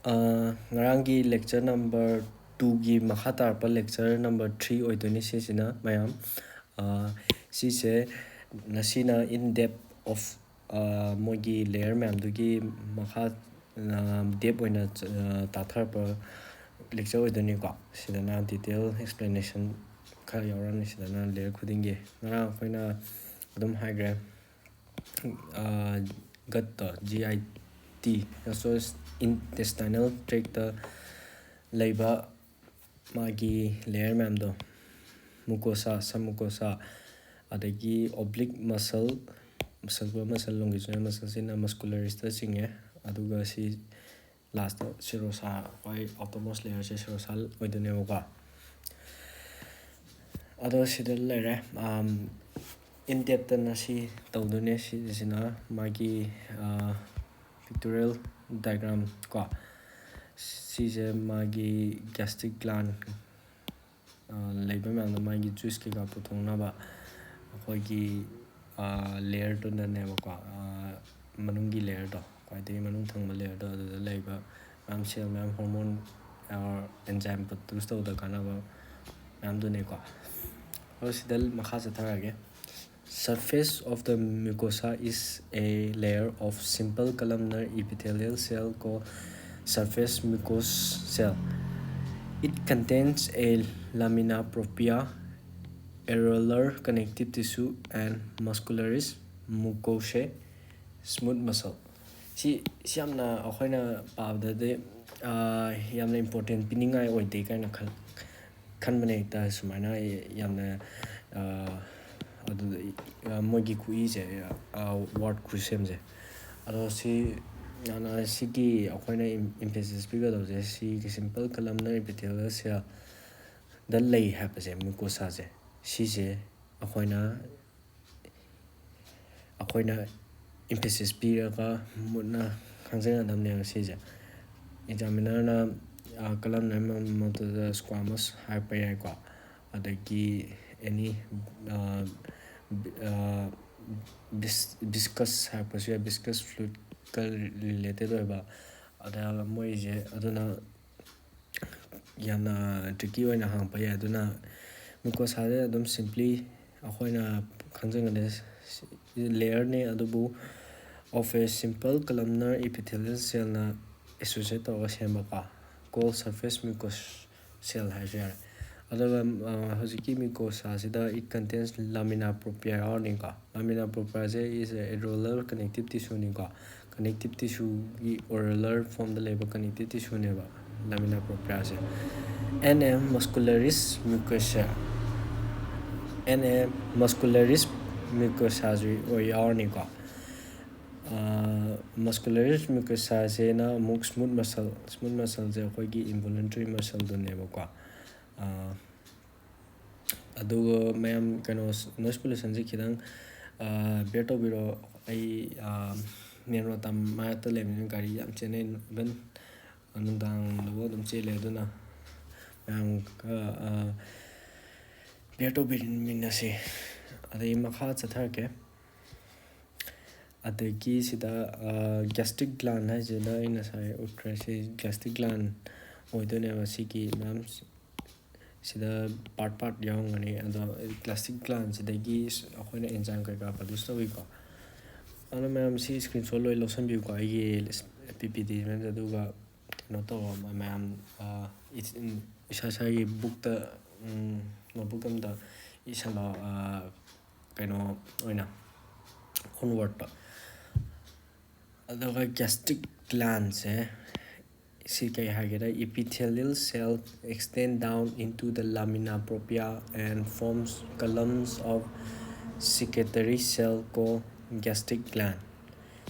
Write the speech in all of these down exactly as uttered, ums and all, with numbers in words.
ꯑ, ꯉꯔꯥꯡꯒꯤ lecture number twoꯒꯤ ꯃꯈꯥ ꯇꯥꯔꯛꯄ lecture number three ꯑꯣꯏꯗꯣꯏꯅꯤ ꯁꯤꯁꯤꯅ, ꯃꯌꯥꯝ꯫ ꯑ, ꯁꯤꯁꯦ ꯉꯁꯤꯅ in depth of, ꯑ, ꯃꯣꯏꯒꯤ layer ꯃꯌꯥꯝꯗꯨꯒꯤ ꯃꯈꯥ, ꯑ, depth ꯑꯣꯏꯅ, ꯑ, ꯇꯥꯊꯔꯛꯄ lecture ꯑꯣꯏꯗꯣꯏꯅꯤꯀꯣ꯫ ꯁꯤꯗꯅ detail explanation ꯈꯔ ꯌꯥꯎꯔꯛꯑꯅꯤ ꯁꯤꯗꯅ layer ꯈꯨꯗꯤꯡꯒꯤ꯫ ꯉꯔꯥꯡ ꯑꯩꯈꯣꯏꯅ ꯑꯗꯨꯝ ꯍꯥꯏꯈ꯭ꯔꯦ, ꯒꯠꯇꯣ, G I T, gastrointestinal tract ꯂꯩꯕ ꯃꯥꯒꯤ layer ꯃꯌꯥꯝꯗꯣ, mucosa, submucosa, ꯑꯗꯒꯤ oblique muscle, circular muscle, longitudinal muscle, ꯁꯤꯅ muscularisꯇ ꯆꯤꯡꯉꯦ꯫ ꯑꯗꯨꯒ ꯁꯤ lastꯇ serosa, ꯈ꯭ꯋꯥꯏ outermost layerꯁꯦ serosa ꯑꯣꯏꯗꯣꯏꯅꯦꯕꯀꯣ꯫ ꯑꯗꯣ ꯁꯤꯗ ꯂꯩꯔꯦ꯫ ꯑꯝ, in depthꯇ ꯉꯁꯤ ꯇꯧꯗꯣꯏꯅꯦ꯫ ꯁꯤꯁꯤꯅ ꯃꯥꯒꯤ, ꯑ, pictorial diagram ꯀꯣ꯫ ꯁꯤꯁꯦ ꯃꯥꯒꯤ gastric gland, ꯑ, ꯂꯩꯕ ꯃꯌꯥꯝꯗꯣ ꯃꯥꯒꯤ juice ꯀꯩꯀꯥ ꯄꯨꯊꯣꯛꯅꯕ ꯑꯩꯈꯣꯏꯒꯤ, ꯑ, layerꯗꯨꯅꯅꯦꯕꯀꯣ, ꯑ, ꯃꯅꯨꯡꯒꯤ layerꯗꯣ, ꯈ꯭ꯋꯥꯏꯗꯒꯤ ꯃꯅꯨꯡ ꯊꯪꯕ layerꯗꯣ, ꯑꯗꯨꯗ ꯂꯩꯕ ꯃꯌꯥꯝ cell ꯃꯌꯥꯝ hormone, ꯑ, enzyme produce ꯇꯧꯕꯗ ꯀꯥꯟꯅꯕ ꯃꯌꯥꯝꯗꯨꯅꯦꯀꯣ꯫ ꯑꯗꯣ ꯁꯤꯗ ꯃꯈꯥ ꯆꯠꯊꯔꯛꯑꯒꯦ꯫ Surface of the mucosa is a layer of simple columnar epithelial cell called surface mucous cell. It contains a lamina propria, areolar connective tissue, and muscularis mucosae, smooth muscle. ꯁꯤ, ꯁꯤ ꯌꯥꯝꯅ ꯑꯩꯈꯣꯏꯅ ꯄꯥꯕꯗꯗꯤ, ꯑꯥ, ꯌꯥꯝꯅ important ꯄꯤꯅꯤꯡꯉꯥꯏ ꯑꯣꯏꯗꯦ ꯀꯥꯏꯅ ꯈꯟ-, ꯈꯟꯕꯅꯦ ꯍꯦꯛꯇ ꯁꯨꯃꯥꯏꯅ ꯌꯥꯝꯅ, ꯑꯥ, ꯑꯗꯨꯗ, ꯑꯥ, ꯃꯣꯏꯒꯤ ꯈꯨꯏꯁꯦ, ꯑꯥ, word ꯈꯨꯁꯦꯝꯁꯦ꯫ ꯑꯗꯣ ꯁꯤ, ꯌꯥꯝꯅ ꯁꯤꯒꯤ ꯑꯩꯈꯣꯏꯅ em-, emphasis ꯄꯤꯒꯗꯧꯁꯦ ꯁꯤꯒꯤ simple columnar epithelial cellꯗ ꯂꯩ ꯍꯥꯏꯕꯁꯦ, mucosaꯁꯦ, ꯁꯤꯁꯦ ꯑꯩꯈꯣꯏꯅ ꯑꯩꯈꯣꯏꯅ emphasis ꯄꯤꯔꯒ ꯃꯨꯟꯅ ꯈꯪꯖꯒꯗꯕꯅꯦꯕ ꯁꯤꯁꯦ꯫ Examinerꯅ, ꯑ, columnar ꯑꯃꯃꯝꯇꯗ squamous ꯍꯥꯏꯔꯛꯄ ꯌꯥꯏꯀꯣ, ꯑꯗꯒꯤ any, ꯑ, ꯕꯤ-, ꯑ, vis-, viscous ꯍꯥꯏꯔꯛꯄꯁꯨ ꯌꯥꯏ, viscous fluidꯀ related ꯑꯣꯏꯕ, ꯑꯗ ꯃꯣꯏꯁꯦ ꯑꯗꯨꯅ ꯌꯥꯝꯅ ꯇ꯭ꯔꯤꯀꯤ ꯑꯣꯏꯅ ꯍꯪꯉꯛꯄ ꯌꯥꯏ꯫ ꯑꯗꯨꯅ ꯃ꯭ꯌꯨꯀꯣꯁꯥꯁꯦ ꯑꯗꯨꯝ ꯁꯤꯝꯄ꯭ꯂꯤ ꯑꯩꯈꯣꯏꯅ ꯈꯪꯖꯒꯅꯤ, ꯂꯦꯌꯔꯅꯤ, ꯑꯗꯨꯕꯨ of a simple columnar epithelial cellꯅ associate ꯇꯧꯔꯒ ꯁꯦꯝꯕꯀꯣ, called surface mucosal ꯍꯥꯏꯔꯁꯨ ꯌꯥꯔꯦ꯫ ꯑꯗꯨꯒ ꯍꯧꯖꯤꯛꯀꯤ ꯃ꯭ꯌꯨꯀꯣꯁꯥꯁꯤꯗ it contains lamina propria ꯌꯥꯎꯔꯅꯤꯀꯣ꯫ Lamina propriaꯁꯦ is a areolar connective tissueꯅꯤꯀꯣ꯫ Connective tissueꯒꯤ areolar formꯗ ꯂꯩꯕ connective tissueꯅꯦꯕ lamina propriaꯁꯦ꯫ And a muscularis mucosa, and a muscularis mucosaꯁꯨ ꯑꯣꯏ ꯌꯥꯎꯔꯅꯤꯀꯣ꯫ Muscularis mucosaꯁꯤꯅ ꯑꯃꯨꯛ smooth muscle, smooth muscleꯁꯦ ꯑꯩꯈꯣꯏꯒꯤ involuntary muscleꯗꯨꯅꯦꯕꯀꯣ꯫ ꯑꯗꯨꯒ ꯃꯌꯥꯝ ꯀꯩꯅꯣ, noise pollutionꯁꯦ ꯈꯤꯇꯪ bear ꯇꯧꯕꯤꯔꯣ꯫ ꯑꯩ main road ꯃꯥꯏꯛꯇ ꯂꯩꯕꯅꯤꯅ ꯒꯥꯔꯤ ꯌꯥꯝ ꯆꯦꯟꯅꯩ, even ꯅꯨꯡꯗꯥꯡꯗꯕꯨ ꯑꯗꯨꯝ ꯆꯦꯜꯂꯦ꯫ ꯑꯗꯨꯅ ꯃꯌꯥꯝ ꯈꯔ bear ꯇꯧꯕꯤꯃꯤꯟꯅꯁꯤ꯫ ꯑꯗꯩ ꯃꯈꯥ ꯆꯠꯊꯔꯛꯀꯦ꯫ ꯑꯗꯒꯤ ꯁꯤꯗ gastric gland ꯍꯥꯏꯁꯤꯗ ꯑꯩ ꯉꯁꯥꯏ ꯎꯠꯈ꯭ꯔꯦ, ꯁꯤ gastric gland ꯑꯣꯏꯗꯣꯏꯅꯦꯕ꯫ ꯁꯤꯒꯤ ꯃꯌꯥꯝ ꯁꯤꯗ part part ꯌꯥꯎꯔꯝꯒꯅꯤ꯫ ꯑꯗꯣ gastric glandꯁꯤꯗꯒꯤ ꯑꯩꯈꯣꯏꯅ enzyme ꯀꯩꯀꯥ produce ꯇꯧꯏꯀꯣ꯫ ꯑꯗꯣ ꯃꯌꯥꯝ ꯁꯤ screenshot ꯂꯣꯏ ꯂꯧꯁꯟꯕꯤꯌꯨꯀꯣ, ꯑꯩꯒꯤ PPTꯗ꯫ ꯑꯗꯨꯒ ꯀꯩꯅꯣ ꯇꯧꯕ ꯃꯌꯥꯝ ꯏꯁꯥ ꯏꯁꯥꯒꯤ bookꯇ, notebook ꯑꯝꯗ ꯏꯁꯜꯂꯣ, ꯀꯩꯅꯣ ꯑꯣꯏꯅ onwardꯇ꯫ ꯑꯗꯨꯒ gastric glandꯁꯦ ꯁꯤ ꯀꯩ ꯍꯥꯏꯒꯦꯗ, epithelial cell extend down into the lamina propria and forms columns of secretory cell called gastric gland.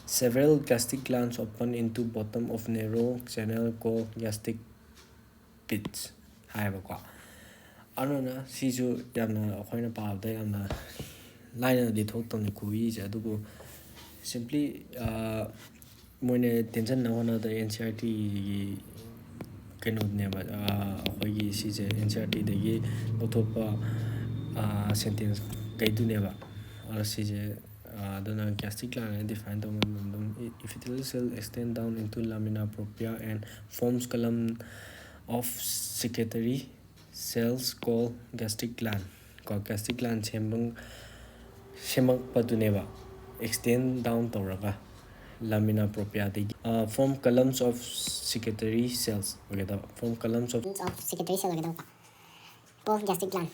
Several gastric glands open into bottom of narrow channel called gastric pits ꯍꯥꯏꯌꯦꯕꯀꯣ꯫ ꯑꯗꯨꯅ ꯁꯤꯁꯨ ꯌꯥꯝꯅ ꯑꯩꯈꯣꯏꯅ ꯄꯥꯕꯗ ꯌꯥꯝꯅ ꯂꯥꯏꯅꯗꯤ ꯊꯣꯛꯇꯕꯅꯤ ꯈꯨꯕꯤꯁꯦ, ꯑꯗꯨꯕꯨ simply ꯃꯣꯏꯅ ꯇꯦꯟꯁꯤꯟꯅꯕ ꯍꯣꯠꯅꯕꯗ NCERTꯒꯤ ꯀꯩꯅꯣꯅꯦꯕ, ꯑꯩꯈꯣꯏꯒꯤ ꯁꯤꯁꯦ NCERTꯗꯒꯤ ꯂꯧꯊꯣꯛꯄ sentence ꯀꯩꯗꯨꯅꯦꯕ꯫ ꯑꯗꯣ ꯁꯤꯁꯦ ꯑꯗꯨꯅ gastric gland ꯍꯥꯏꯅ define ꯇꯧꯕ ꯃꯇꯝꯗ, epithelial cell extend down into lamina propria and forms column of secretory cells called gastric gland. ꯀꯣ, gastric gland ꯁꯦꯝꯕ ꯁꯦꯝꯃꯛꯄꯗꯨꯅꯦꯕ extend down ꯇꯧꯔꯒ lamina propriaꯗꯒꯤ, form columns of secretory cells ꯑꯣꯏꯒꯗꯕ, form columns of of secretory cell ꯑꯣꯏꯒꯗꯕꯀꯣ꯫ Called gastric gland.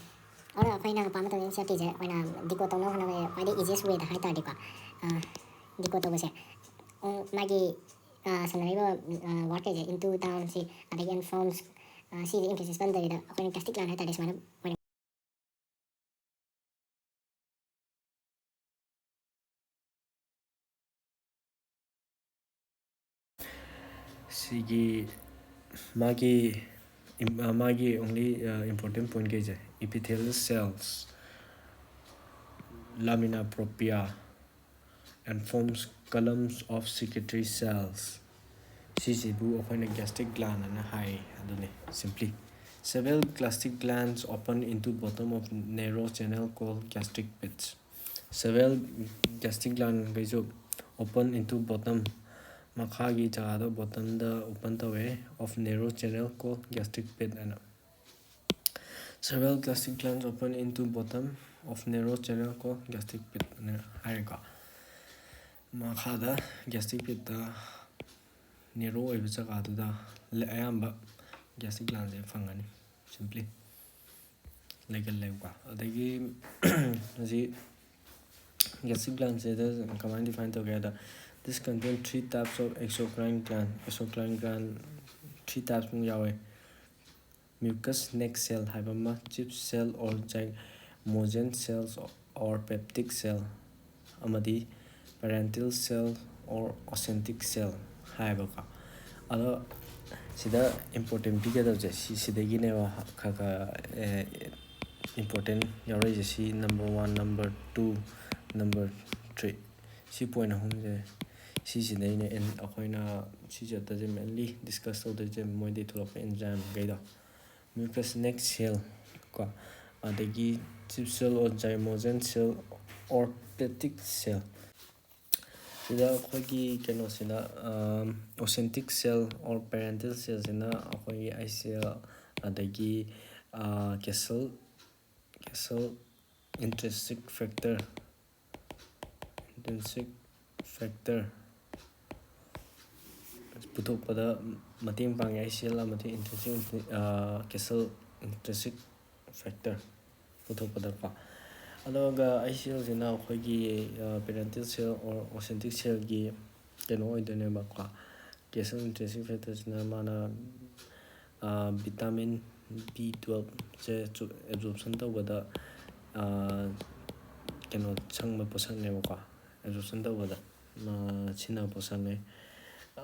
ꯑꯗꯨꯅ ꯑꯩꯈꯣꯏꯅ ꯄꯥꯕ ꯃꯇꯝꯗ NCERTꯁꯦ ꯑꯩꯈꯣꯏꯅ decode ꯇꯧꯅꯕ ꯍꯣꯠꯅꯕꯗ ꯈ꯭ꯋꯥꯏꯗꯒꯤ easiest wayꯗ ꯍꯥꯏ ꯇꯥꯔꯗꯤꯀꯣ, decode ꯇꯧꯕꯁꯦ, ꯎꯝ, ꯃꯥꯒꯤ ꯁꯥꯟꯅꯔꯤꯕ wordꯈꯩꯁꯦ, into, down ꯁꯤ, ꯑꯗꯒꯤ and forms, ꯁꯤꯁꯦ emphasis ꯄꯟꯗꯕꯤꯗ ꯑꯩꯈꯣꯏꯅ gastric gland ꯍꯥꯏ ꯇꯥꯔꯗꯤ ꯁꯨꯃꯥꯏꯅ ꯑꯣꯏꯅ ꯁꯤꯒꯤ ꯃꯥꯒꯤ ꯃꯥꯒꯤ only important pointꯈꯩꯁꯦ, epithelial cells, lamina propria and forms columns of secretory cells, ꯁꯤꯁꯤꯕꯨ ꯑꯩꯈꯣꯏꯅ gastric gland ꯑꯅ ꯍꯥꯏ꯫ ꯑꯗꯨꯅꯤ simply. Several gastric glands open into bottom of narrow channel called gastric pits. Several gastric glandꯈꯩꯁꯨ open into bottom, ꯃꯈꯥꯒꯤ ꯖꯒꯥꯗꯣ bottomꯗ open ꯇꯧꯋꯦ, of narrow channel called gastric pit ꯑꯅ. Several gastric glands open into bottom of narrow channel called gastric pit ꯑꯅ ꯍꯥꯏꯔꯦꯀꯣ꯫ ꯃꯈꯥꯗ gastric pitꯇ narrow ꯑꯣꯏꯕ ꯖꯒꯥꯗꯨꯗ ꯑꯌꯥꯝꯕ gastric glandꯁꯦ ꯐꯪꯒꯅꯤ, simply ꯂꯩꯒꯜꯂꯦꯕꯀꯣ꯫ ꯑꯗꯒꯤ ꯍꯧꯖꯤꯛ gastric glandꯁꯤꯗ ꯀꯃꯥꯏꯅ define ꯇꯧꯒꯦ ꯍꯥꯏꯗ, this contain three types of exocrine gland. Exocrine gland three typesꯃꯨꯛ ꯌꯥꯎꯋꯦ: mucous neck cell ꯍꯥꯏꯕ ꯑꯃ, Chips cell or zymogen cells or peptic cell, ꯑꯃꯗꯤ parietal cell or ostensic cell ꯍꯥꯏꯕꯀꯣ꯫ ꯑꯗꯣ ꯁꯤꯗ important ꯄꯤꯒꯗꯕꯁꯦ ꯁꯤ ꯁꯤꯗꯒꯤꯅꯦꯕ ꯈꯔ ꯈꯔ important ꯌꯥꯎꯔꯛꯏꯁꯦ꯫ ꯁꯤ number one, number two, number three, ꯁꯤ point ꯑꯍꯨꯝꯁꯦ ꯁꯤꯁꯤꯗꯩꯅ ꯑꯩꯈꯣꯏꯅ ꯁꯤ chapterꯁꯦ mainly discuss ꯇꯧꯗꯣꯏꯁꯦ, ꯃꯣꯏꯗꯩ ꯊꯣꯛꯂꯛꯄ enzymeꯈꯩꯗꯣ꯫ Mucous neck cell ꯀꯣ, ꯑꯗꯒꯤ Chips cell or zymogen cell ornithic cell꯫ ꯁꯤꯗ ꯑꯩꯈꯣꯏꯒꯤ ꯀꯩꯅꯣꯁꯤꯅ, ꯑꯣꯁꯦꯟꯇꯤꯛ ꯁꯦꯜ ꯑꯣꯔ ꯄꯦꯔꯦꯟꯇꯦꯜ ꯁꯦꯜꯁꯤꯅ ꯑꯩꯈꯣꯏꯒꯤ ꯑꯥꯏ ꯁꯤ ꯑꯦꯜ, ꯑꯗꯒꯤ ꯀꯦꯁꯜ ꯀꯦꯁꯜ ꯏꯟꯇ꯭ꯔꯤꯟꯁꯤꯛ ꯐꯦꯛꯇꯔ ꯏꯟꯇ꯭ꯔꯤꯟꯁꯤꯛ ꯐꯦꯛꯇꯔ ꯄꯨꯊꯣꯛꯄꯗ ꯃꯇꯦꯡ ꯄꯥꯡꯉꯤ꯫ ꯑꯥꯏ ꯁꯤ ꯑꯦꯜ ꯑꯃꯗꯤ ꯏꯟꯇ꯭ꯔꯤꯟꯁꯤꯛ ꯀꯦꯁꯜ ꯏꯟꯇ꯭ꯔꯤꯟꯁꯤꯛ ꯐꯦꯛꯇꯔ ꯄꯨꯊꯣꯛꯄꯗꯀꯣ꯫ ꯑꯗꯨꯒ ꯑꯥꯏ ꯁꯤ ꯑꯦꯜꯁꯤꯅ ꯑꯩꯈꯣꯏꯒꯤ ꯄꯦꯔꯦꯟꯇꯦꯜ ꯁꯦꯜ ꯑꯣꯔ ꯑꯣꯁꯦꯟꯇꯤꯛ ꯁꯦꯜꯒꯤ ꯀꯩꯅꯣ ꯑꯣꯏꯗꯣꯏꯅꯦꯕꯀꯣ꯫ ꯀꯦꯁꯜ ꯏꯟꯇ꯭ꯔꯤꯟꯁꯤꯛ ꯐꯦꯛꯇꯔꯁꯤꯅ ꯃꯥꯅ ꯚꯤꯇꯥꯃꯤꯟ ꯕꯤ ꯇꯨꯋꯦꯜꯞꯁꯦ ꯑꯦꯕꯖꯣꯔꯞꯁꯟ ꯇꯧꯕꯗ ꯀꯩꯅꯣ ꯆꯪꯕ ꯄꯣꯠꯁꯛꯅꯦꯕꯀꯣ꯫ ꯑꯦꯕꯖꯣꯔꯞꯁꯟ ꯇꯧꯕꯗ ꯁꯤꯖꯤꯟꯅꯕ ꯄꯣꯠꯁꯛꯅꯦ꯫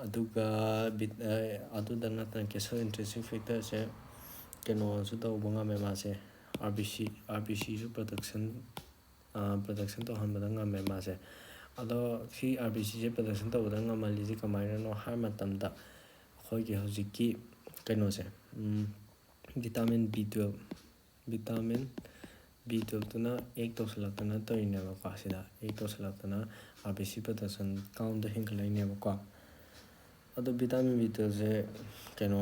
ꯑꯗꯨꯒ ꯑꯗꯨꯗ ꯅꯠꯇꯅ ꯀꯦꯁꯜ ꯏꯟꯇ꯭ꯔꯤꯟꯁꯤꯛ ꯐꯦꯛꯇꯔꯁꯦ ꯀꯩꯅꯣꯁꯨ ꯇꯧꯕ ꯉꯝꯃꯦ ꯃꯥꯁꯦ꯫ R B C R B ꯁꯤꯁꯨ ꯄ꯭ꯔꯗꯛꯁꯟ ꯄ꯭ꯔꯗꯛꯁꯟ ꯇꯧꯍꯟꯕꯗ ꯉꯝꯃꯦ ꯃꯥꯁꯦ꯫ ꯑꯗꯣ ꯁꯤ ꯑꯥꯔ ꯕꯤ ꯁꯤꯁꯦ ꯄ꯭ꯔꯗꯛꯁꯟ ꯇꯧꯕꯗ ꯉꯝꯍꯜꯂꯤꯁꯦ ꯀꯃꯥꯏꯅꯅꯣ ꯍꯥꯏꯕ ꯃꯇꯝꯗ, ꯑꯩꯈꯣꯏꯒꯤ ꯍꯧꯖꯤꯛꯀꯤ ꯀꯩꯅꯣꯁꯦ, vitamin B twelve vitamin B ꯇꯨꯋꯦꯜꯞꯇꯨꯅ ꯑꯦꯛ ꯇꯧꯁꯜꯂꯛꯇꯅ ꯇꯧꯔꯤꯅꯦꯕꯀꯣ꯫ ꯁꯤꯗ ꯑꯦꯛ ꯇꯧꯁꯜꯂꯛꯇꯅ ꯑꯥꯔ ꯕꯤ ꯁꯤ ꯄ꯭ꯔꯗꯛꯁꯟ ꯀꯥꯎꯟꯗꯣ ꯍꯦꯟꯒꯠꯂꯛꯏꯅꯦꯕꯀꯣ꯫ ꯑꯗꯣ ꯚꯤꯇꯥꯃꯤꯟ ꯕꯤ ꯇꯨꯋꯦꯜꯞꯁꯦ ꯀꯩꯅꯣ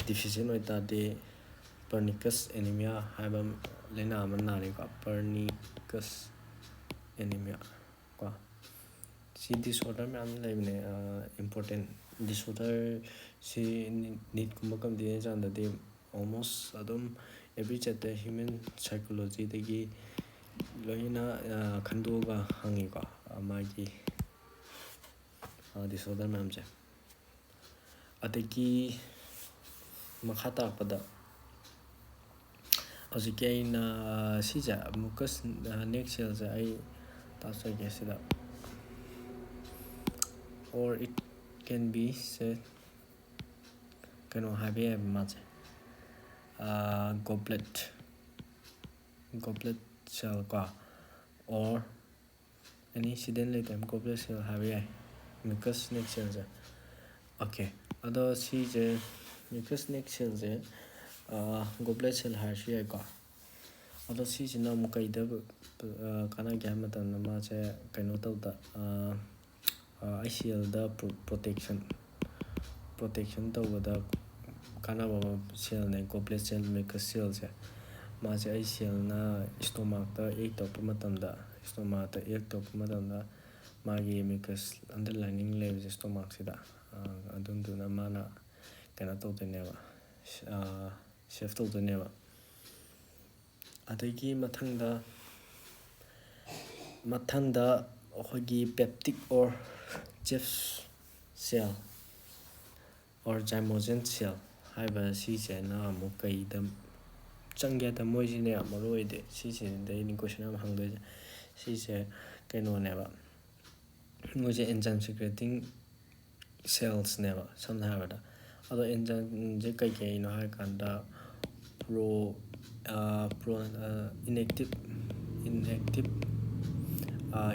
ꯗꯤꯐꯤꯁꯦꯟ ꯑꯣꯏꯇꯥꯔꯗꯤ ꯄꯔꯅꯤꯀꯁ ꯑꯦꯅꯤꯃꯤꯌꯥ ꯍꯥꯏꯕ ꯂꯥꯏꯅꯥ ꯑꯃ ꯅꯥꯔꯦꯀꯣ꯫ ꯄꯔꯅꯤꯀꯁ ꯑꯦꯅꯤꯃꯤꯌꯥ ꯀꯣ꯫ ꯁꯤ ꯗꯤꯁꯑꯣꯔꯗꯔ ꯃꯌꯥꯝ ꯂꯩꯕꯅꯦ꯫ ꯏꯝꯄꯣꯔꯇꯦꯟ ꯗꯤꯁꯑꯣꯔꯗꯔ ꯁꯤ ꯅꯤꯠꯀꯨꯝꯕ ꯀꯝꯄꯤꯇꯤꯇꯤꯚ ꯑꯦꯛꯖꯥꯝꯗꯗꯤ ꯑꯣꯜꯃꯣꯁ ꯑꯗꯨꯝ ꯑꯦꯕ꯭ꯔꯤ ꯆꯦꯞꯇꯔ ꯍ꯭ꯌꯨꯃꯦꯟ ꯁꯥꯏꯀꯣꯂꯣꯖꯤꯗꯒꯤ ꯂꯣꯏꯅ ꯈꯟꯗꯣꯛꯑꯒ ꯍꯪꯉꯤꯀꯣ꯫ ꯃꯥꯒꯤ ꯗꯤꯁꯑꯣꯔꯗꯔ ꯃꯌꯥꯝꯁꯦ꯫ ꯑꯗꯒꯤ ꯃꯈꯥ ꯇꯥꯔꯛꯄꯗ ꯍꯧꯖꯤꯛꯀꯤ ꯑꯩꯅ ꯁꯤꯁꯦ ꯃꯨꯀꯁ ꯅꯦꯛ ꯁꯦꯜꯁꯦ ꯑꯩ ꯇꯥꯛꯆꯒꯦ ꯁꯤꯗ꯫ Or it can be ꯁꯦ ꯀꯩꯅꯣ ꯍꯥꯏꯕ ꯌꯥꯏꯕ ꯃꯥꯁꯦ꯫ ꯒꯣꯕ꯭ꯂꯦꯠ ꯒꯣꯕ꯭ꯂꯦꯠ ꯁꯦꯜ ꯀꯣ꯫ Or ꯑꯦꯅꯤ ꯁꯤꯗꯦꯟ ꯂꯩꯇꯕ ꯒꯣꯕ꯭ꯂꯦꯠ ꯁꯦꯜ ꯍꯥꯏꯕ ꯌꯥꯏ꯫ ꯃ꯭ꯌꯨꯀꯁ ꯅꯦꯛ ꯁꯦꯜꯁꯦ꯫ ꯑꯣꯀꯦ꯫ ꯑꯗꯣ ꯁꯤꯁꯦ ꯃ꯭ꯌꯨꯀꯁ ꯅꯦꯛ ꯁꯦꯜꯁꯦ ꯒꯣꯕ꯭ꯂꯦꯠ ꯁꯦꯜ ꯍꯥꯏꯔꯁꯨ ꯌꯥꯏꯀꯣ꯫ ꯑꯗꯣ ꯁꯤꯁꯤꯅ ꯑꯃꯨꯛ ꯀꯩꯗ ꯀꯥꯟꯅꯒꯦ ꯍꯥꯏꯕ ꯃꯇꯝꯗ, ꯃꯥꯁꯦ ꯀꯩꯅꯣ ꯇꯧꯕꯗ, ꯑꯥꯏ ꯁꯤ ꯑꯦꯜꯗ ꯄ꯭ꯔꯣꯇꯦꯛꯁꯟ ꯄ꯭ꯔꯣꯇꯦꯛꯁꯟ ꯇꯧꯕꯗ ꯀꯥꯟꯅꯕ ꯑꯃ ꯁꯦꯜꯅꯦ, ꯒꯣꯕ꯭ꯂꯦꯠ ꯁꯦꯜ, ꯃ꯭ꯌꯨꯀꯁ ꯁꯦꯜꯁꯦ꯫ ꯃꯥꯁꯦ ꯑꯥꯏ ꯁꯤ ꯑꯦꯜꯅ ꯏꯁꯇꯣꯃꯥꯛꯇ ꯑꯦꯛ ꯇꯧꯔꯛꯄ ꯃꯇꯝꯗ, ꯏꯁꯇꯣꯃꯥꯛꯇ ꯑꯦꯛ ꯇꯧꯔꯛꯄ ꯃꯇꯝꯗ ꯃꯥꯒꯤ ꯃ꯭ꯌꯨꯀꯁ ꯑꯟꯗꯔꯂꯥꯏꯅꯤꯡ ꯂꯩꯕꯁꯦ ꯏꯁꯇꯣꯃꯥꯛꯁꯤꯗ, ꯑꯗꯨꯗꯨꯅ ꯃꯥꯅ ꯀꯩꯅꯣ ꯇꯧꯗꯣꯏꯅꯦꯕ, ꯁꯦꯐ ꯇꯧꯗꯣꯏꯅꯦꯕ꯫ ꯑꯗꯒꯤ ꯃꯊꯪꯗ ꯃꯊꯪꯗ ꯑꯩꯈꯣꯏꯒꯤ peptic or Jeb's cell or zymogen cell ꯍꯥꯏꯕ ꯁꯤꯁꯤꯅ ꯑꯃꯨꯛ ꯀꯩꯗ ꯆꯪꯒꯦ ꯍꯥꯏꯗ, ꯃꯣꯏꯁꯤꯅ ꯌꯥꯝ ꯃꯔꯨ ꯑꯣꯏꯗꯦ꯫ ꯁꯤꯁꯤꯗꯩꯅꯤ ꯀꯣꯏꯁꯟ ꯌꯥꯝ ꯍꯪꯗꯣꯏꯁꯦ꯫ ꯁꯤꯁꯦ ꯀꯩꯅꯣꯅꯦꯕ, ꯃꯣꯏꯁꯦ enzyme secreting cellsꯅꯦꯕ ꯁꯝꯅ ꯍꯥꯏꯔꯕꯗ꯫ ꯑꯗꯣ enzymeꯁꯦ ꯀꯩꯀꯩꯅꯣ ꯍꯥꯏꯔꯀꯥꯟꯗ pro pro inactive inactive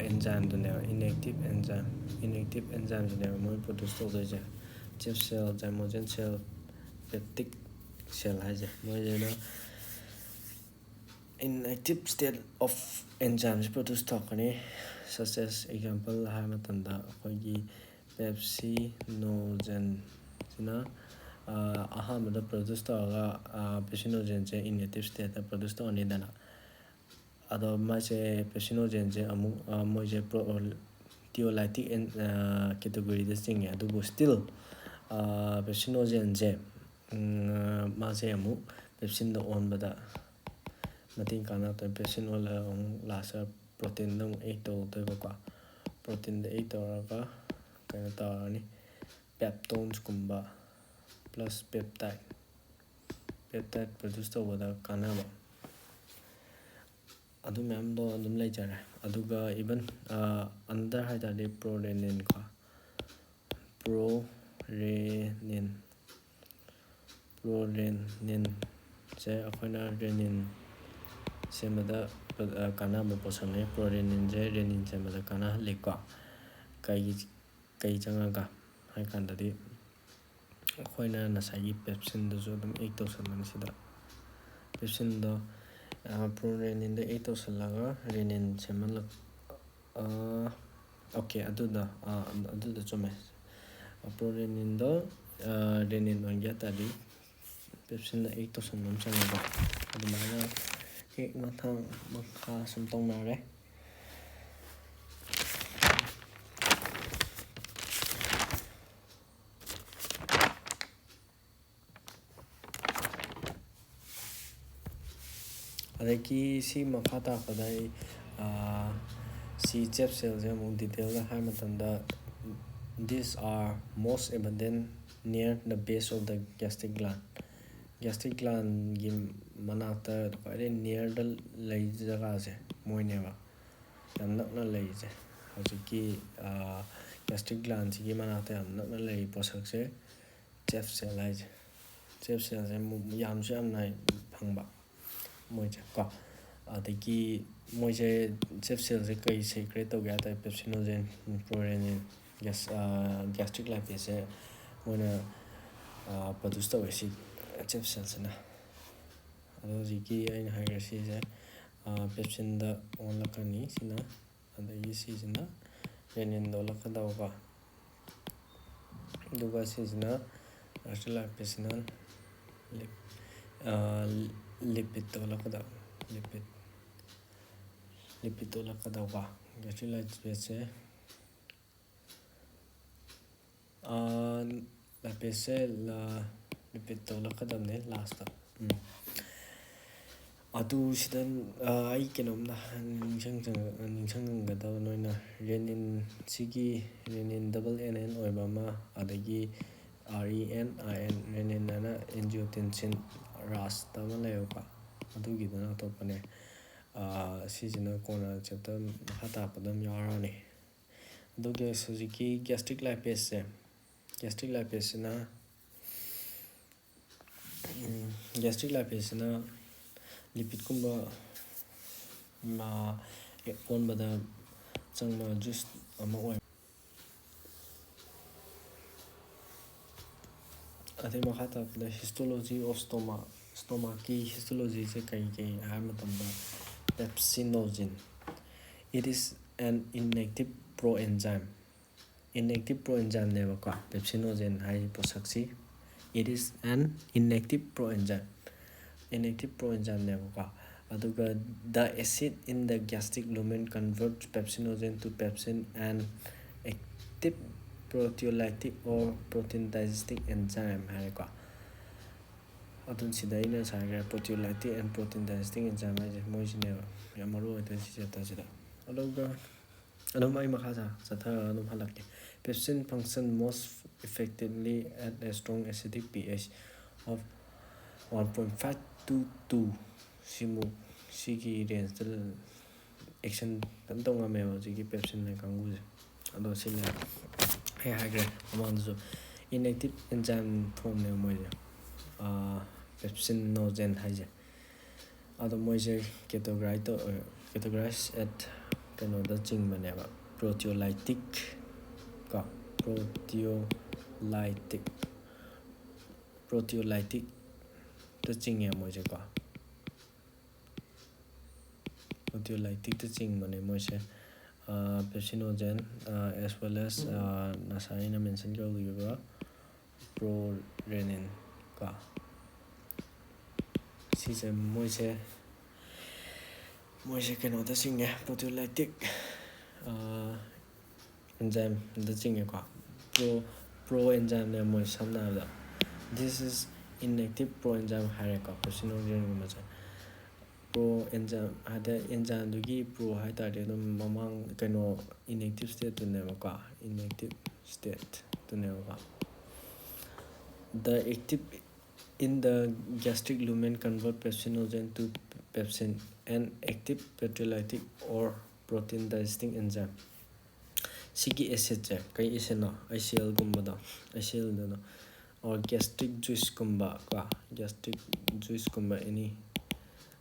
enzymeꯗꯨꯅꯦꯕ, inactive enzyme inactive enzymeꯗꯨꯅꯦꯕ ꯃꯣꯏ produce ꯇꯧꯗꯣꯏꯁꯦ꯫ Jeb's cell, zymogen cell, peptic cell ꯍꯥꯏꯁꯦ ꯃꯣꯏꯁꯤꯅ inactive state of enzymeꯁꯦ produce ꯇꯧꯔꯛꯀꯅꯤ꯫ Such as example ꯍꯥꯏꯕ ꯃꯇꯝꯗ ꯑꯩꯈꯣꯏꯒꯤ pepsinogenꯁꯤꯅ ꯑꯍꯥꯟꯕꯗ produce ꯇꯧꯔꯒ, pepsinogenꯁꯦ inactive stateꯇ produce ꯇꯧꯔꯅꯤꯗꯅ꯫ ꯑꯗꯣ ꯃꯥꯁꯦ pepsinogenꯁꯦ ꯑꯃꯨꯛ ꯃꯣꯏꯁꯦ pro ꯇꯤꯑꯣꯂꯥꯏꯇꯤꯛ categoryꯗ ꯆꯤꯡꯉꯦ꯫ ꯑꯗꯨꯕꯨ still pepsinogenꯁꯦ ꯃꯥꯁꯦ ꯑꯃꯨꯛ pepsinꯗ ꯑꯣꯟꯕꯗ ꯃꯇꯦꯡ ꯀꯥꯟꯅꯔꯛꯇꯣꯏꯅꯤ꯫ Pepsin ꯑꯣꯜꯂꯒ ꯑꯃꯨꯛ lastꯇ proteinꯗ ꯑꯃꯨꯛ act ꯇꯧꯗꯣꯏꯕꯀꯣ꯫ Proteinꯗ act ꯇꯧꯔꯒ ꯀꯩꯅꯣ ꯇꯧꯔꯅꯤ, peptonesꯀꯨꯝꯕ plus peptide peptide produce ꯇꯧꯕꯗ ꯀꯥꯟꯅꯕ ꯑꯗꯨ ꯃꯌꯥꯝꯗꯣ ꯑꯗꯨꯝ ꯂꯩꯖꯔꯦ꯫ ꯑꯗꯨꯒ even another ꯍꯥꯏ ꯇꯥꯔꯗꯤ prorenin ꯀꯣ, prorenin proreninꯁꯦ ꯑꯩꯈꯣꯏꯅ renin ꯁꯦꯝꯕꯗ ꯀꯥꯟꯅꯕ ꯄꯣꯠꯁꯛꯅꯤ꯫ Proreninꯁꯦ renin ꯁꯦꯝꯕꯗ ꯀꯥꯟꯅꯍꯜꯂꯤꯀꯣ꯫ ꯀꯩꯒꯤ ꯀꯩ ꯆꯪꯉꯒ ꯍꯥꯏ ꯀꯥꯟꯗꯗꯤ ꯑꯩꯈꯣꯏꯅ ꯉꯁꯥꯏꯒꯤ pepsinꯗꯨꯁꯨ ꯑꯗꯨꯝ act ꯇꯧꯁꯟꯕꯅꯤ ꯁꯤꯗ꯫ Pepsinꯗꯣ ꯄ꯭ꯔꯣ ꯔꯦꯅꯤꯟꯗ ꯑꯦꯛ ꯇꯧꯁꯜꯂꯒ ꯔꯦꯅꯤꯟ ꯁꯦꯝꯍꯜꯂꯛ ꯑꯣꯀꯦ ꯑꯗꯨꯗ ꯑꯗꯨꯗ ꯆꯨꯝꯃꯦ꯫ ꯄ꯭ꯔꯣ ꯔꯦꯅꯤꯟꯗꯣ ꯔꯦꯅꯤꯟ ꯑꯣꯏꯒꯦ ꯍꯥꯏ ꯇꯥꯔꯗꯤ ꯄꯦꯞꯁꯤꯟꯗ ꯑꯦꯛ ꯇꯧꯁꯟꯕ ꯑꯃ ꯆꯪꯉꯦꯀꯣ꯫ ꯑꯗꯨꯃꯥꯏꯅ ꯍꯦꯛ ꯃꯊꯪ ꯃꯈꯥ ꯁꯨꯝ ꯇꯧꯅꯔꯦ꯫ ꯑꯗꯒꯤ ꯁꯤ ꯃꯈꯥ ꯇꯥꯔꯛꯄꯗ ꯑꯩ ꯁꯤ ꯆꯦꯞ ꯁꯦꯜꯁꯦ ꯑꯃꯨꯛ ꯗꯤꯇꯦꯜꯗ ꯍꯥꯏ ꯃꯇꯝꯗ, these are most abundant near the base of the gastric gland꯫ Gastric glandꯒꯤ ꯃꯅꯥꯛꯇ ꯈ꯭ꯋꯥꯏꯗꯒꯤ ꯅꯤꯌꯔꯗ ꯂꯩ ꯖꯒꯥꯁꯦ ꯃꯣꯏꯅꯦꯕ, ꯌꯥꯝ ꯅꯛꯅ ꯂꯩꯔꯤꯁꯦ꯫ ꯍꯧꯖꯤꯛꯀꯤ ꯒꯦꯁꯇ꯭ꯔꯤꯛ ꯒ꯭ꯂꯥꯟꯁꯤꯒꯤ ꯃꯅꯥꯛꯇ ꯌꯥꯝ ꯅꯛꯅ ꯂꯩꯔꯤ ꯄꯣꯠꯁꯛꯁꯦ ꯆꯦꯞ ꯁꯦꯜ ꯍꯥꯏꯁꯦ꯫ ꯆꯦꯞ ꯁꯦꯜꯁꯦ ꯌꯥꯝꯁꯨ ꯌꯥꯝꯅ ꯐꯪꯕ ꯃꯣꯏꯁꯦ ꯀꯣ꯫ ꯑꯗꯒꯤ ꯃꯣꯏꯁꯦ ꯆꯦꯞ ꯁꯦꯜꯁꯦ ꯀꯩ ꯁꯦꯀ꯭ꯔꯦꯠ ꯇꯧꯒꯦ ꯍꯥꯏ ꯇꯥꯔꯗꯤ ꯄꯦꯞꯁꯤꯅꯣꯖꯦꯟ, ꯄ꯭ꯔꯣꯔꯦꯅꯤꯟ, ꯒ꯭ꯌꯥꯁ ꯒ꯭ꯌꯥꯁꯇ꯭ꯔꯤꯛ ꯂꯥꯏꯄꯦꯁꯁꯦ ꯃꯣꯏꯅ ꯄ꯭ꯔꯣꯗ꯭ꯌꯨꯁ ꯇꯧꯋꯦ ꯁꯤ ꯆꯦꯞ ꯁꯦꯜꯁꯤꯅ꯫ ꯑꯗꯣ ꯍꯧꯖꯤꯛꯀꯤ ꯑꯩꯅ ꯍꯥꯏꯈ꯭ꯔꯦ ꯁꯤꯁꯦ ꯄꯦꯞꯁꯤꯟꯗ ꯑꯣꯜꯂꯛꯀꯅꯤ ꯁꯤꯅ꯫ ꯑꯗꯒꯤ ꯁꯤꯁꯤꯅ ꯔꯦꯅꯤꯟꯗ ꯑꯣꯜꯂꯛꯀꯗꯧꯕ꯫ ꯑꯗꯨꯒ ꯁꯤꯁꯤꯅ ꯒ꯭ꯌꯥꯁꯇ꯭ꯔꯤꯛ ꯂꯥꯏꯄꯦꯁꯁꯤꯅ ꯂꯤꯞ ꯂꯤꯄꯤꯠꯇ ꯑꯣꯜꯂꯛꯀꯗꯧꯕ꯫ ꯂꯤꯄꯤꯠ ꯂꯤꯄꯤꯠꯇ ꯑꯣꯜꯂꯛꯀꯗꯧꯕ꯫ ꯒ꯭ꯌꯥꯁꯇ꯭ꯔꯤꯛ ꯂꯥꯏꯄꯦꯁꯁꯦ ꯂꯥꯏꯄꯦꯁꯁꯦ ꯔꯤꯄꯤꯠ ꯇꯧꯔꯛꯀꯗꯕꯅꯦ ꯂꯥꯁꯇ꯫ ꯎꯝ꯫ ꯑꯗꯨ ꯁꯤꯗ ꯑꯩ ꯀꯩꯅꯣꯝꯅ ꯅꯤꯡꯁꯤꯡ ꯅꯤꯡꯁꯤꯡꯍꯟꯒꯗꯕ ꯅꯣꯏꯅ, ꯔꯦꯅꯤꯟ ꯁꯤꯒꯤ ꯔꯦꯅꯤꯟ ꯗꯕꯜ ꯑꯦꯟ ꯑꯦꯟ ꯑꯣꯏꯕ ꯑꯃ, ꯑꯗꯒꯤ R E N I N, renin ꯍꯥꯏꯅ ꯑꯦꯟꯖꯤꯑꯣꯇꯦꯟꯁꯤꯟ ꯔꯥꯁꯇ ꯑꯃ ꯂꯩꯌꯦꯕꯀꯣ꯫ ꯑꯗꯨꯒꯤꯗꯨꯅ ꯑꯇꯣꯞꯄꯅꯦ꯫ ꯁꯤꯁꯤꯅ ꯀꯣꯟꯅ ꯆꯦꯞꯇꯔ ꯃꯈꯥ ꯇꯥꯔꯛꯄꯗ ꯑꯗꯨꯝ ꯌꯥꯎꯔꯛꯑꯅꯤ꯫ ꯑꯗꯨꯒ ꯍꯧꯖꯤꯛꯀꯤ ꯒ꯭ꯌꯥꯁꯇ꯭ꯔꯤꯛ ꯂꯥꯏꯄꯦꯁꯁꯦ, ꯒ꯭ꯌꯥꯁꯇ꯭ꯔꯤꯛ ꯂꯥꯏꯄꯦꯁꯁꯤꯅ ꯒ꯭ꯌꯥꯁꯇ꯭ꯔꯤꯛ ꯂꯥꯏꯄꯦꯁꯁꯤꯅ ꯂꯤꯄꯤꯠꯀꯨꯝꯕ ꯑꯣꯟꯕꯗ ꯆꯪꯕ ꯖꯨꯁ ꯑꯃ ꯑꯣꯏ꯫ ꯑꯗꯩ ꯃꯈꯥ ꯇꯥꯔꯛꯄꯗ histology of stomach, Stomachꯀꯤ histologyꯁꯦ ꯀꯩ ꯀꯩ ꯍꯥꯏꯕ ꯃꯇꯝꯗ, pepsinogen, it is an inactive proenzyme, inactive proenzymeꯅꯦꯕꯀꯣ, pepsinogen ꯍꯥꯏꯔꯤꯕ ꯄꯣꯠꯁꯛꯁꯤ, it is an inactive proenzyme, inactive proenzymeꯅꯦꯕꯀꯣ꯫ ꯑꯗꯨꯒ the acid in the gastric lumen converts pepsinogen to pepsin, an active proteolytic or protein digesting enzyme ꯍꯥꯏꯔꯦꯀꯣ꯫ ꯑꯗꯨꯅ ꯁꯤꯗ ꯑꯩꯅ ꯉꯁꯥꯏ ꯍꯥꯏꯈ꯭ꯔꯦ, proteolytic and protein digesting enzyme ꯍꯥꯏꯁꯦ ꯃꯣꯏꯁꯤꯅꯦꯕ ꯌꯥꯝ ꯃꯔꯨ ꯑꯣꯏꯗꯣꯏꯁꯦ chapterꯁꯤꯗ꯫ ꯑꯗꯨꯒ ꯑꯗꯨꯝ ꯑꯩ ꯃꯈꯥ ꯆꯠꯊꯔꯒ ꯑꯗꯨꯝ ꯍꯜꯂꯛꯀꯦ꯫ Pepsin function most effectively at a strong acidic pH of one point five to two, ꯁꯤꯃꯨꯛ, ꯁꯤꯒꯤ rangeꯇ action ꯐꯖꯅ ꯇꯧ ꯉꯝꯃꯦꯕ ꯍꯧꯖꯤꯛꯀꯤ pepsin ꯍꯥꯏ ꯀꯥꯡꯕꯨꯁꯦ꯫ ꯑꯗꯣ ꯁꯤꯅ ꯑꯩ ꯍꯥꯏꯈ꯭ꯔꯦ ꯃꯃꯥꯡꯗꯁꯨ, inactive enzyme formꯅꯦꯕ ꯃꯣꯏꯁꯦ, pepsinogen ꯍꯥꯏꯁꯦ꯫ ꯑꯗꯣ ꯃꯣꯏꯁꯦ categorize ꯇꯧ, categorize at ꯀꯩꯅꯣꯗ ꯆꯤꯡꯕꯅꯦꯕ, proteolytic ꯀꯣ, proteolytic, proteolyticꯇ ꯆꯤꯡꯉꯦ ꯃꯣꯏꯁꯦꯀꯣ, proteolyticꯇ ꯆꯤꯡꯕꯅꯦ ꯃꯣꯏꯁꯦ꯫ Pepsinogen, as well as ꯉꯁꯥꯏ ꯑꯩꯅ mention ꯇꯧꯈꯤꯕ prorenin ꯀꯣ, ꯁꯤꯁꯦ ꯃꯣꯏꯁꯦ, ꯃꯣꯏꯁꯦ ꯀꯩꯅꯣꯗ ꯆꯤꯡꯉꯦ, proteolytic enzymeꯗ ꯆꯤꯡꯉꯦꯀꯣ꯫ Pro, proenzymeꯅꯦ ꯃꯣꯏ, ꯁꯝꯅ ꯍꯥꯏꯔꯕꯗ, this is inactive proenzyme ꯍꯥꯏꯔꯦꯀꯣ, pepsinogenꯒꯨꯝꯕꯁꯦ꯫ Proenzyme ꯍꯥꯏꯗꯤ enzymeꯗꯨꯒꯤ pro ꯍꯥꯏ ꯇꯥꯔꯗꯤ ꯑꯗꯨꯝ ꯃꯃꯥꯡ ꯀꯩꯅꯣ inactive stateꯇꯨꯅꯦꯕꯀꯣ, inactive stateꯇꯨꯅꯦꯕꯀꯣ꯫ The active in the gastric lumen convert pepsinogen to pepsin, an active proteolytic or protein digesting enzyme. ꯁꯤꯒꯤ acidꯁꯦ ꯀꯩ acidꯅꯣ? ICLꯒꯨꯝꯕꯗꯣ, ICLꯗꯨꯗꯣ, or gastric juiceꯀꯨꯝꯕ ꯀꯣ, gastric juiceꯀꯨꯝꯕ any꯫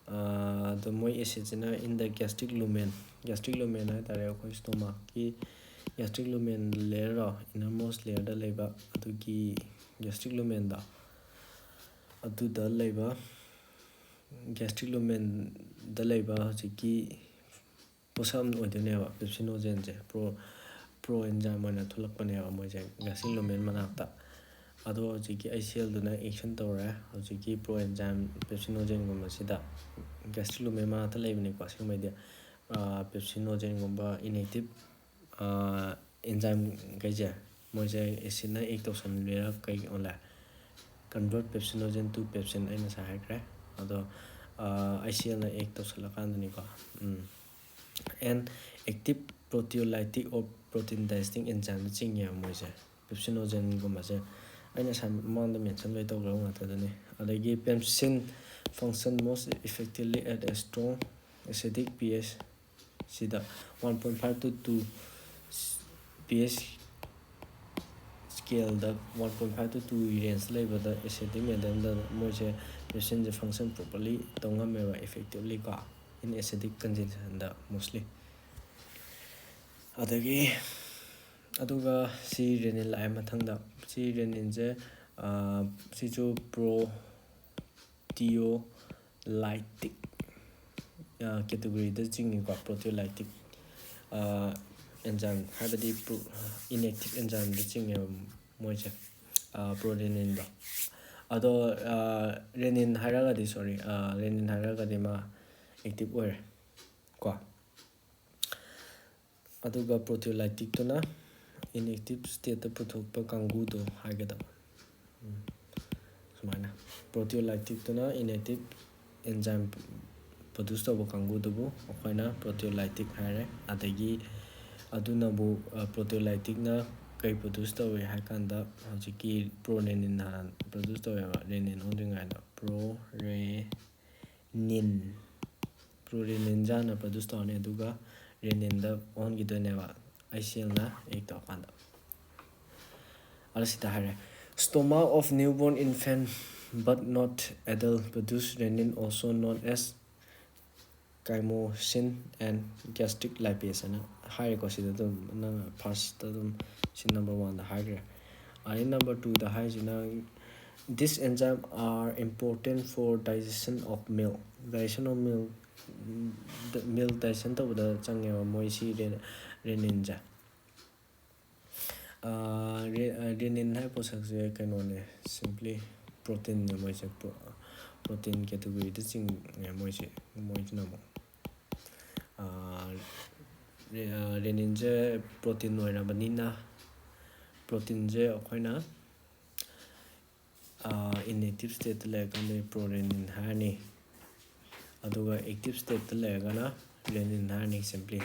ꯑꯗꯣ ꯃꯣꯏ acidꯁꯤꯅ in the gastric lumen, gastric lumen ꯍꯥꯏ ꯇꯥꯔꯦ ꯑꯩꯈꯣꯏ stomachꯀꯤ gastric lumen layerꯔꯣ, innermost layerꯗ ꯂꯩꯕ ꯑꯗꯨꯒꯤ gastric lumenꯗꯣ, ꯑꯗꯨꯗ ꯂꯩꯕ gastric lumenꯗ ꯂꯩꯕ ꯍꯧꯖꯤꯛꯀꯤ ꯄꯣꯠꯁꯛ ꯑꯃ ꯑꯣꯏꯗꯣꯏꯅꯦꯕ ꯄꯦꯞꯁꯤꯅꯣꯖꯦꯟꯁꯦ꯫ ꯄ꯭ꯔꯣ ꯄ꯭ꯔꯣ ꯑꯦꯟꯖꯥꯏꯝ ꯑꯣꯏꯅ ꯊꯣꯛꯂꯛꯄꯅꯦꯕ ꯃꯣꯏꯁꯦ gastric lumen ꯃꯅꯥꯛꯇ꯫ ꯑꯗꯣ ꯍꯧꯖꯤꯛꯀꯤ ꯑꯩ ꯁꯤ ꯑꯦꯜꯗꯨꯅ ꯑꯦꯛꯁꯟ ꯇꯧꯔꯦ ꯍꯧꯖꯤꯛꯀꯤ ꯄ꯭ꯔꯣ ꯑꯦꯟꯖꯥꯏꯝ ꯄꯦꯞꯁꯤꯅꯣꯖꯦꯟꯒꯨꯝꯕꯁꯤꯗ꯫ Gastric lumen ꯃꯅꯥꯛꯇ ꯂꯩꯕꯅꯤꯀꯣ ꯑꯁꯦꯡꯕꯩꯗꯤ꯫ ꯄꯦꯞꯁꯤꯅꯣꯖꯦꯟꯒꯨꯝꯕ inactive enzymeꯈꯩꯁꯦ ꯃꯣꯏꯁꯦ ꯑꯦꯁꯤꯠꯅ ꯑꯦꯛ ꯇꯧꯁꯟꯕꯤꯔ ꯀꯩ ꯑꯣꯜꯂꯦ, convert pepsinogen to pepsin ꯑꯩ ꯉꯁꯥꯏ ꯍꯥꯏꯈ꯭ꯔꯦ꯫ ꯑꯗꯣ I C ꯑꯦꯜꯅ act ꯇꯧꯁꯜꯂꯀꯥꯟꯗꯅꯤꯀꯣ꯫ And active proteolytic or protein digesting enzymeꯗ ꯆꯤꯡꯉꯦꯕ ꯃꯣꯏꯁꯦ꯫ ꯄꯦꯞꯁꯤꯅꯣꯖꯦꯟꯒꯨꯝꯕꯁꯦ ꯑꯩꯅ ꯉꯁꯥꯏ ꯃꯃꯥꯡꯗ ꯃꯦꯟꯁꯟ ꯂꯣꯏ ꯇꯧꯈ꯭ꯔꯕ ꯉꯥꯛꯇꯗꯨꯅꯤ꯫ ꯑꯗꯒꯤ pepsin function most effectively at a strong acidic pH ꯁꯤꯗ one point five to two pH scaleꯗ one point five to two range ꯂꯩꯕꯗ acidic mediumꯗ ꯃꯣꯏꯁꯦ pepsinꯁꯦ function properly ꯇꯧ ꯉꯝꯃꯦꯕ effectively ꯀꯣ, in acidic conditionꯗ mostly꯫ ꯑꯗꯒꯤ ꯑꯗꯨꯒ ꯁꯤ renin ꯂꯥꯛꯑꯦ ꯃꯊꯪꯗ꯫ ꯁꯤ reninꯁꯦ ꯁꯤꯁꯨ proteolytic categoryꯗ ꯆꯤꯡꯉꯤꯀꯣ꯫ Proteolytic enzyme ꯍꯥꯏꯕꯗꯤ inactive enzymeꯗ ꯆꯤꯡꯉꯦꯕ ꯃꯣꯏꯁꯦ, proreninꯗꯣ꯫ ꯑꯗꯣ renin ꯍꯥꯏꯔꯒꯗꯤ, sorry, renin ꯍꯥꯏꯔꯒꯗꯤ ꯃꯥ active ꯑꯣꯏꯔꯦ ꯀꯣ꯫ ꯑꯗꯨꯒ proteolyticꯇꯨꯅ inactive stateꯇ ꯄꯨꯊꯣꯛꯄ ꯀꯥꯡꯕꯨꯗꯣ ꯍꯥꯏꯒꯗꯕ꯫ ꯁꯨꯃꯥꯏꯅ proteolyticꯇꯨꯅ inactive enzyme produce ꯇꯧꯕ ꯀꯥꯡꯕꯨꯗꯨꯕꯨ ꯑꯩꯈꯣꯏꯅ proteolytic ꯍꯥꯏꯔꯦ꯫ ꯑꯗꯒꯤ ꯑꯗꯨꯅꯕꯨ proteolyticꯅ ꯀꯩ produce ꯇꯧꯏ ꯍꯥꯏ ꯀꯥꯟꯗ ꯍꯧꯖꯤꯛꯀꯤ prorenin ꯍꯥꯟꯅ produce ꯇꯧꯋꯦꯕ, renin ꯑꯣꯟꯗ꯭ꯔꯤꯉꯩꯗ prorenin, proreninꯁꯦ ꯍꯥꯟꯅ produce ꯇꯧꯔꯅꯤ ꯑꯗꯨꯒ reninꯗ ꯑꯣꯟꯈꯤꯗꯣꯏꯅꯦꯕ ꯑꯥꯏ ꯁꯤ ꯑꯦꯜꯅ ꯑꯦꯛ ꯇꯧꯔꯀꯥꯟꯗ꯫ ꯑꯗ ꯁꯤꯗ ꯍꯥꯏꯔꯦ, stomach of newborn infant but not adult produce renin also known as chymosin and gastric lipase ꯍꯥꯏꯅ ꯍꯥꯏꯔꯦꯀꯣ꯫ ꯁꯤꯗ ꯑꯗꯨꯝ ꯅꯪ firstꯇ ꯑꯗꯨꯝ ꯁꯤ number oneꯗ ꯍꯥꯏꯈ꯭ꯔꯦ꯫ ꯑꯗꯩ number twoꯗ ꯍꯥꯏꯔꯤꯁꯤꯅ These enzymes are important for digestion of milk. Digestion of milk, milk digestion ꯇꯧꯕꯗ ꯆꯪꯉꯦꯕ ꯃꯣꯏ ꯁꯤ ꯔꯦꯅꯤꯟꯁꯦ꯫ ꯔꯦꯅꯤꯟ ꯍꯥꯏꯕ ꯄꯣꯠꯁꯛꯁꯦ ꯀꯩꯅꯣꯅꯦ, ꯁꯤꯝꯄ꯭ꯂꯤ ꯄ꯭ꯔꯣꯇꯤꯟꯅꯦ ꯃꯣꯏꯁꯦ꯫ ꯄ꯭ꯔꯣꯇꯤꯟ ꯀꯦꯇꯒꯣꯔꯤꯗ ꯆꯤꯡꯉꯦ ꯃꯣꯏꯁꯦ꯫ ꯃꯣꯏꯁꯤꯅ ꯑꯃꯨꯛ ꯔꯦꯅꯤꯟꯁꯦ ꯄ꯭ꯔꯣꯇꯤꯟ ꯑꯣꯏꯔꯕꯅꯤꯅ, ꯄ꯭ꯔꯣꯇꯤꯟꯁꯦ ꯑꯩꯈꯣꯏꯅ ꯏꯟꯑꯦꯛꯇꯤꯞ ꯁ꯭ꯇꯦꯠꯇ ꯂꯩꯔꯀꯥꯟꯗ ꯄ꯭ꯔꯣꯔꯦꯅꯤꯟ ꯍꯥꯏꯔꯅꯤ, ꯑꯗꯨꯒ ꯑꯦꯛꯇꯤꯞ ꯁ꯭ꯇꯦꯠꯇ ꯂꯩꯔꯒꯅ ꯔꯦꯅꯤꯟ ꯍꯥꯏꯔꯅꯤ ꯁꯤꯝꯄ꯭ꯂꯤ꯫